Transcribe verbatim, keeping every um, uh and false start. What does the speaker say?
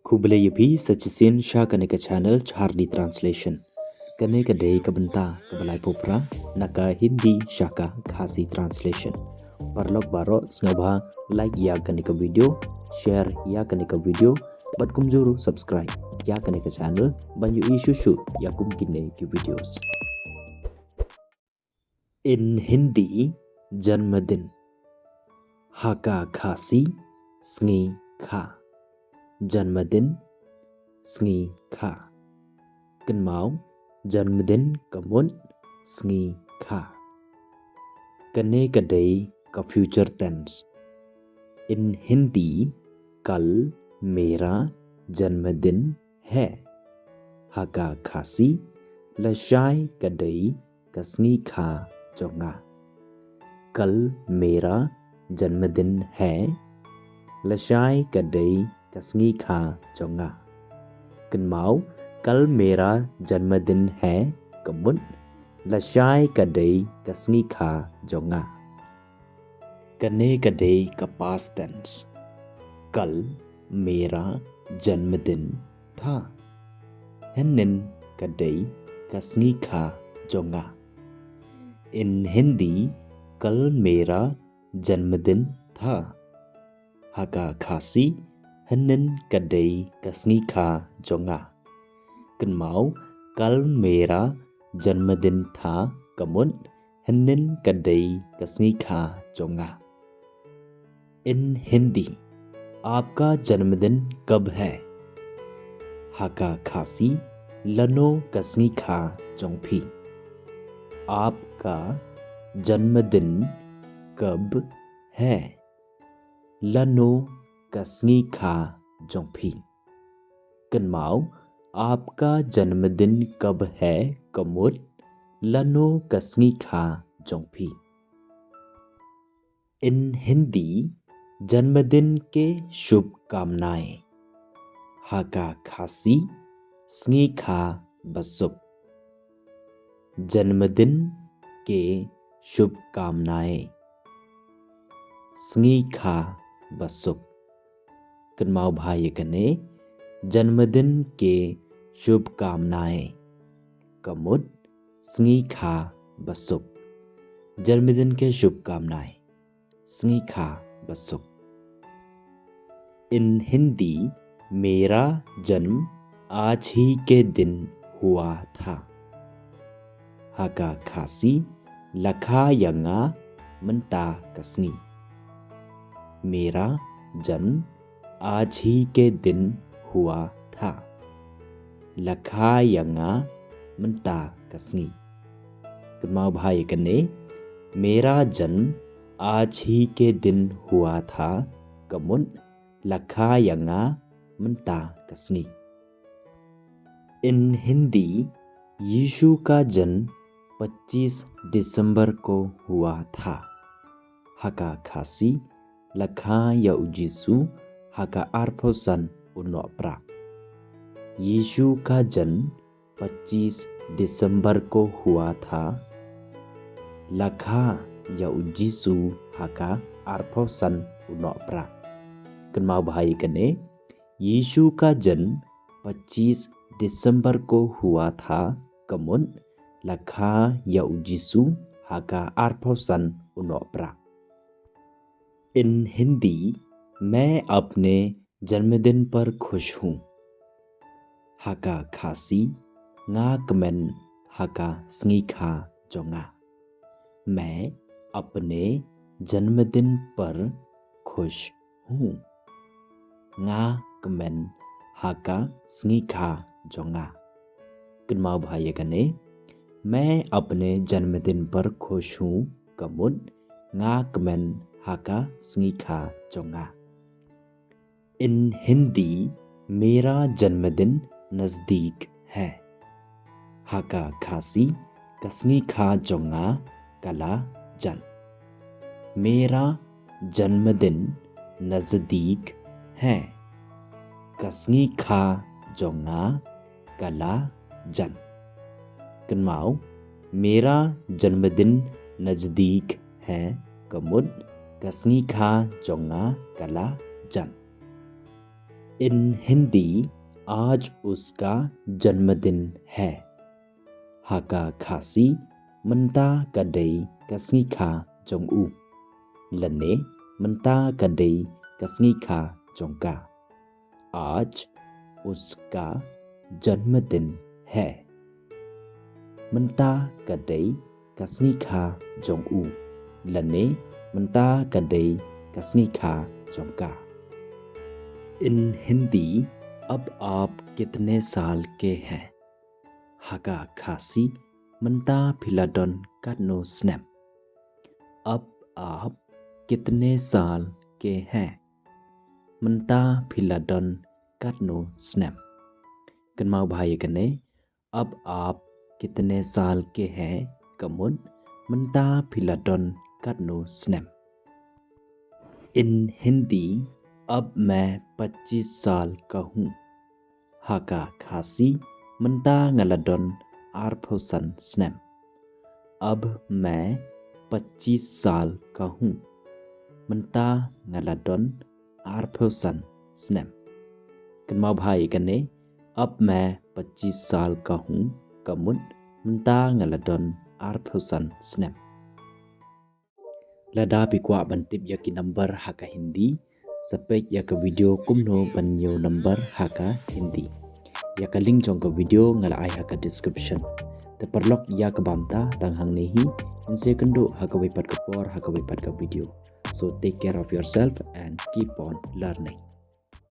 Khublei ïa phi sa shisien sha kane ka channel Chardi Translation. Kane ka dei ka bynta kaba laiphew phra na ka Hindi sha ka Khasi Translation. Paralok baroh sngewbha like ïa kane ka video, share ïa kane ka video, bad kumjuh ruh subscribe ïa kane ka channel ban ïohi shuh shuh ïa kum kine ki videos. In Hindi, janmadin. Ha ka Khasi, sngi kha. Janmadin, sngi kha. Kynmaw, janmadin ka mut sngi kha. Kane ka dei ka future tense. In Hindi, kal mera janmadin hai. Ha ka Khasi, lashai ka dei ka sngi kha jong nga. Kal mera janmadin hai, lashai ka dei ka sngi kha jong nga. Kynmaw, kal mera janmadin hai ka mut lashai ka dei ka sngi kha jong nga. Kane ka dei ka past tense. Kal mera janmadin tha. Hynnin ka dei ka sngi kha jong nga. In Hindi, kal mera janmadin tha. Ha ka Khasi, hynnin ka dei ka sngi kha jong nga. Kynmaw, kal mera janmadin tha ka mut hynnin ka dei ka sngi kha jong nga. In Hindi, aapka janmadin kab hai? Ha ka Khasi, lano ka sngi kha jong phi? Aapka janmadin kab hai? Lano ka sngi kha jong phi? Kynmaw, aapka janmadin kab hai ka mut lano ka sngi kha jong phi. In Hindi, janmadin ke shubhkamnaein. Ha ka Khasi, sngi kha basuk. Janmadin ke shubhkamnaein. Sngi kha basuk. Kynmaw bha ïa kane, janmadin ke shubhkamnaein. Ka mut, sngi kha basuk. Janmadin ke shubhkamnaein. Sngi kha basuk. In Hindi, mera janm aaj hi ke din hua tha. Ha ka Khasi, la kha ïa nga mynta ka sngi. Mera janm aaj hi ke din hua tha. La kha ïa nga mynta ka sngi. Kynmaw bha ïa kane, mera janm aaj hi ke din hua tha, ka mut la kha ïa nga mynta ka sngi. In Hindi, यीशु का जन्म पच्चीस दिसंबर को हुआ था. Ha ka Khasi, la kha ïa u Jisu ha ka arphew san u Nohprah. यीशु का जन्म पच्चीस दिसंबर को हुआ था. La kha ïa u Jisu ha ka arphew san u Nohprah. Kynmaw bha ïa kane, यीशु का जन्म पच्चीस दिसंबर को हुआ था, ka mut la kha ïa u Jisu ha ka arphew san u Nohprah. In Hindi, मैं अपने जन्मदिन पर खुश हूँ. Ha ka Khasi, nga kmen ha ka sngi kha jong nga. मैं अपने जन्मदिन पर खुश हूँ. Nga kmen ha ka sngi kha jong nga. Kynmaw bha ïa kane, मैं अपने जन्मदिन पर खुश हूँ, ka mut nga kmen ha ka sngi kha jong nga. In Hindi, मेरा जन्मदिन नजदीक है. Ha ka Khasi, ka sngi kha jong nga ka la jan. मेरा जन्मदिन नजदीक है. Ka sngi kha jong nga ka la jan. Kynmaw, मेरा जन्मदिन नजदीक है, ka mut ka sngi kha jong nga ka la jan. In Hindi, आज उसका जन्मदिन है. Ha ka Khasi, mynta ka dei ka sngi kha jong u. Lane, mynta ka dei ka sngi kha jong ka. आज उसका जन्मदिन है. Mynta ka dei ka sngi kha jong u. Lane, mynta ka dei ka sngi kha jong ka. In Hindi, अब आप कितने साल के हैं? Ha ka Khasi, mynta phi la don katno snem? अब आप कितने साल के हैं? Mynta phi la don katno snem? Kynmaw bha ïa kane, अब आप कितने साल के हैं, ka mut, mynta phi la don katno snem? In Hindi, अब मैं पच्चीस साल का हूँ. Ha ka Khasi, mynta nga la don arphew san snem. अब मैं पच्चीस साल का हूँ. Mynta nga la don arphew san snem. Kynmaw bha ïa kane, अब मैं पच्चीस साल का हूँ, ka mut, mynta nga la don arphew san snem. Lada phi kwah ban tip ïa ki number ha ka Hindi, sa peit ïa ka video kumno ban ñiew number ha ka Hindi. Ïa ka link jong ka video nga la ai ha ka description. Te paralok, ïa ka bynta tang hangne hi, ngin sa ïakynduh ha kawei pat ka por, ha kawei pat ka video. So take care of yourself and keep on learning.